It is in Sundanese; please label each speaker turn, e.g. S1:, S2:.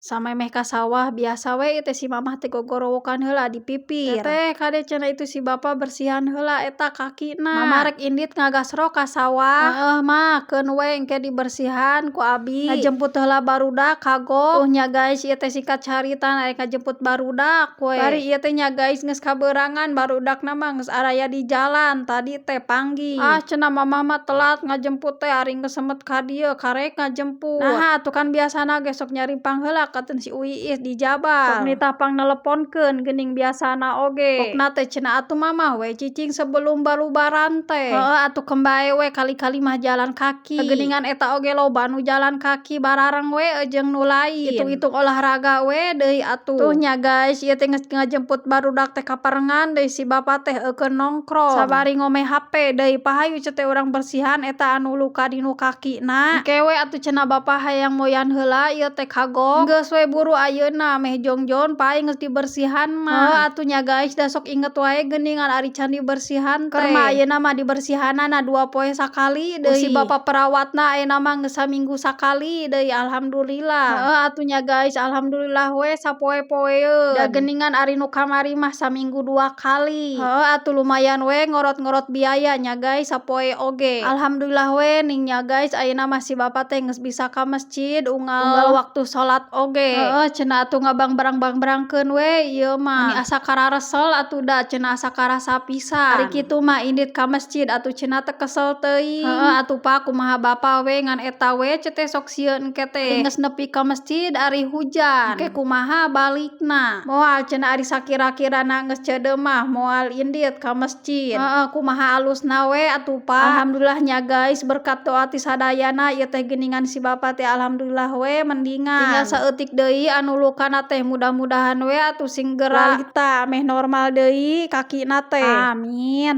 S1: Samemeh ka sawah biasa we ieu teh si mamah teh gogorowokan heula di pipir. Teteh, kade cenah itu si bapa bersihan heula eta kakina. Mama rek indit ngagasrok ka sawah. Heueuh mah keun we engke dibersihan ku abi. Ngajemput heula barudak kagok. Tuh nya guys, ieu teh singkat carita rek ngajemput barudak we. Bari ieu teh nya guys, geus kabeurangan, barudakna mah geus araya di jalan, tadi teh panggih. Ah, cenah mamah mah telat ngajemput teh, ari geus semet ka dieu karek ngajemput. Naha atuh, kan biasana ge sok nyarimpang heula katen si Uiis di jabar. Sok nitah pang neleponkeun geuning biasana oge. Pokna teh cenah atuh mamah we cicing sebelum balubaran teh. Heueuh atuh, keun bae we kali-kali mah jalan kaki. Geuningan eta oge loba nu jalan kaki barareng we jeung nu lain. Itung-itung olahraga we deui atuh. Tuh nya guys, ieu teh geus ngajemput barudak teh kaparengan deui si bapa teh eukeun nongkrong sabari ngome HP deui. "Pahayu," cenah teh, "urang bersihan eta anu luka dinu kakina." "Engke we atuh," cenah bapa, "hayang moyan heula ieu teh kagok." Geus we buru ayeuna meh jongjon pae geus dibersihan mah. Heueuh atuh nya guys, da sok inget wae geuningan ari can dibersihan teh. Keur mah ayeuna mah dibersihanana 2 poe sakali deui. Si bapa perawatna ayeuna mah geus saminggu sakali deui, alhamdulillah. Heueuh atuh nya guys, alhamdulillah we sapoe-poeun. Da geuningan ari nu kamari mah saminggu dua kali. Heueuh atuh, lumayan we ngorot-ngorot biaya nya guys sapoe oge. Alhamdulillah we ning nya guys, ayeuna mah si bapa teh geus bisa ka mesjid unggal waktu salat oge. "Heueuh," cenah atuh, "ngabangbrang-bangbrangkeun we ieu mah. Meni asa kararesel atuh da," cenah, "asa karasa pisan. Ari kitu mah indit ka mesjid atuh," cenah, "teu kesel teuing." "Heueuh atuh Pa, kumaha bapa we ngan eta we," ceu teh, "sok sieun engke teh geus nepi ka mesjid ari hujan. Engke kumaha balikna?" "Moal," cenah, "ari sakira-kirana geus ceudeum mah moal indit ka mesjid." Heueuh, kumaha alusna we atuh Pa. Alhamdulillah nya guys, berkat doa ti sadayana ieu teh geuningan si bapa teh alhamdulillah we mendingan. Tinggal saeutik deui anu lukana teh, mudah-mudahan we atuh sing geura lalita meh normal deui kakina teh. Amin.